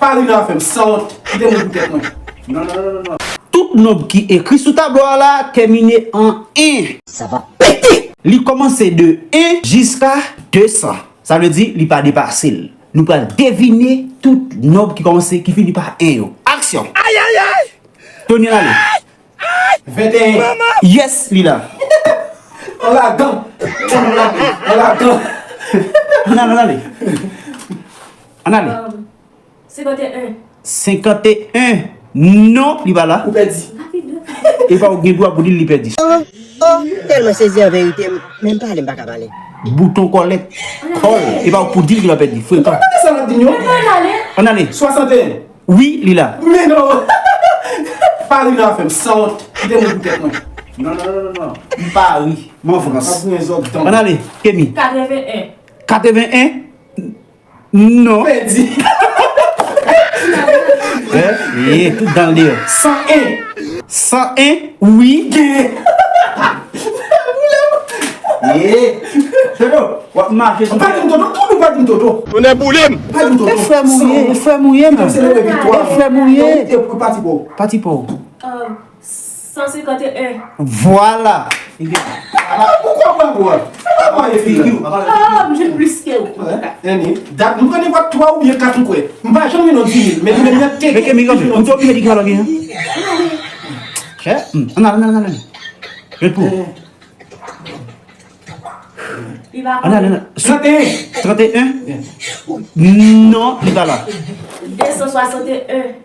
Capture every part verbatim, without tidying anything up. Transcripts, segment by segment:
Pa ri nan afè m, sanwont. Kite mwen pou tèt mwen. Non, non, non, non, non. Tout nonb ki ekri sou tablo a la tèmine an en. Sa va pete! Li kòmanse de en jiska de san. Sa vle di, li pa depase l. Nou pral devine tout nonb ki kòmanse, ki fini pa en yo. Aksyon! Ayayay! Tony, ann ale. Venteyen. Yes, li la. An ladan. An ladan. Ann ale, ann ale. Ann ale. Senkanteyen. Senkanteyen. Non, li pa la. Ou pèdi. E pa ou gen dwa pou di l li pèdi. Oh, oh, tèlman sezi an verite, menm pale m pa ka pale. Bouton kòlèt. Kòl. E pa ou pou di l ki pa pèdi. Frekan. Ou pa tande sa l ap di n yo? Ann ale. Swasanteyen. Wi, li la. Men non. Pa ri nan afè m, sanwont. Kite mwen pou tèt mwen. Non, non, non, non, non. M pa ri. M an Frans. Ann ale, Kemi. Katreven en. Katreven en? Non. Pèdi. Eh, eh, tout dan l deyò. San en. San en, wi. Gen. Eh, Toto, w ap mache sou tè. Pa di m Toto, Toto, pa di m Toto. Tonnè boule m. Pa di m Toto. E frè m ou ye, e frè m ou ye, man. Se le viktwa. E frè m ou ye. E pati pa w. Pati pa w. San senkanteyen. Vwala. Poukwa bravo a? Bravo a, e figi w. Ah, m jwenn plis ke w. Anni, dat, m pran nenpòt twa oubyen kat, m kwè. M pa janm gen non di mil, men li menm nan te gen. Mete mi kanpe. M te oblije di ki valè gen. Chè, hmm, ann ale, ann ale, ann ale. Ret pou. Ann ale, ann ale. Tranteyen. Tranteyen? Non, li pa la. De san swasanteyen.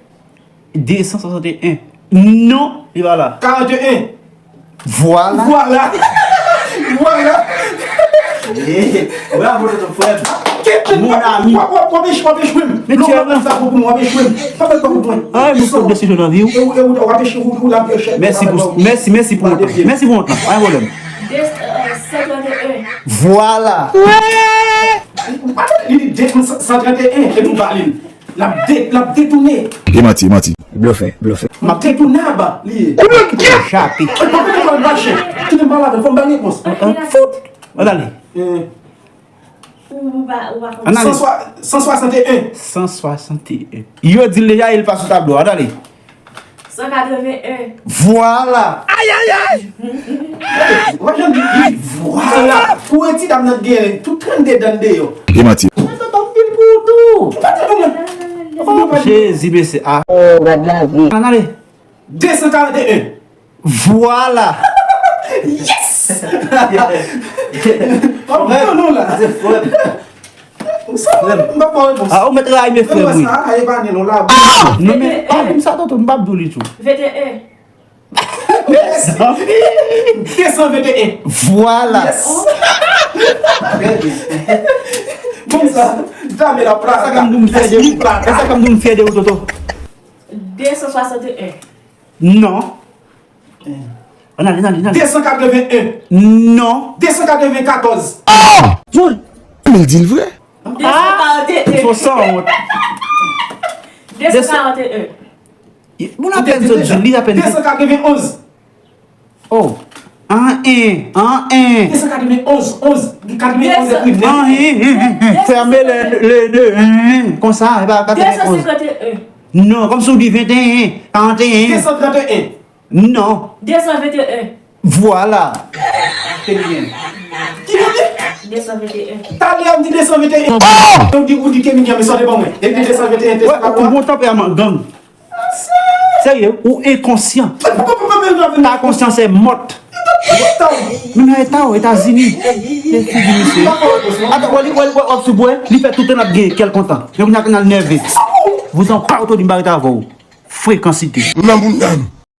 De san swasanteyen. Non, li pa la. Karanteyen. Vwala. Vwala. Vwala. Eh, bravo, Toto, frè m. Mon ami. W ap, w ap, w ap echwe m. Men non, w ap fè sa pou mwen, w ap echwe m. W ap fè sa pou mwen. Ay, mwen sot desizyon nan vi w. E w, e w, w ap echwe, w, w la pye chè. Mèsi pou, mèsi, mèsi pou wont lan. Mèsi pou wont lan. Pa gen pwoblèm. De, euh, san tranteyen. Vwala. Li di de san tranteyen, epi w ba li l. L ap de-, l ap detounen. E manti, e manti. Blofè, blofè. M ap detounen aba li ye. Kite m chape. Kite m pale avè l, fò m ba l repons. Fout. Ann ale. Eh. Ou, ou pa, ou pa konn. Ann ale. San swa-, san swasanteyen. San swasanteyen. Yo di l deja, e l pa sou tablo a. Ann ale. San katreven en. Vwala. Ayayay! Ou pa janm di, di, vwala. Pou yon ti dam nan t gen tout trannde dan deyò. E manti. Mwen t ap anpil pou ou tou. Ou pa di pou mwen. Oh, Jezi, mesye. Ah. Oh, gad lavi. Ann ale. De san karanteyen. Vwala. Yes! W ap pran nou la. Se frè m. M pa pran repons. Ah, ou mèt rayi men frè m, wi. Sa, e pa nen nou la. Non, men, pa di m sa, tonton, m p ap di w li tou. Venteyen. Mezanmi! De san venteyen. Vwala. Yes. Bon, sa, dame la plata. Sa k ap di m fyè de ou. Sa k ap di m fyè de ou, Toto. De san swasanteyen. Non. Ann ale, ann ale, ann ale. De san katreven en. Non. De san katreven katòz. Ah! Bon. Men l di l vre. De san karanteyen. Son sanwont. De san karanteyen. Moun apèn sot di, li apèn. De san katreven onz. Oh. An en, an en. De san katreven onz, onz. Katreven onz epi nèf. An en, en, en, en. Fèmen le, le de, en, en. Konsa, e pa katreven onz. De san senkanteyen. Non, kòmsi w di venteyen, karanteyen. De san tranteyen. Non. De san venteyen. Vwala. Kemilyen. Ki moun li? De san venteyen. Talè a m di de san venteyen. Oh! Ou di, ou di Kemilyen, men sa te ban mwen. Epi de san venteyen te sa. Ou gon tanperaman gang. Serye, ou enkonsyan. Ta conscience est morte. Men nan eta w, Etazini. Men figi misye. Ata, wè, li, wè, wè, w ap sou bwè, li fè tout tan ap gen kè l kontan. Men kounye a, kounye a l nève. Vouzan pa w, Tony, m pa rete avè w. Frekansite. Nan bounda m.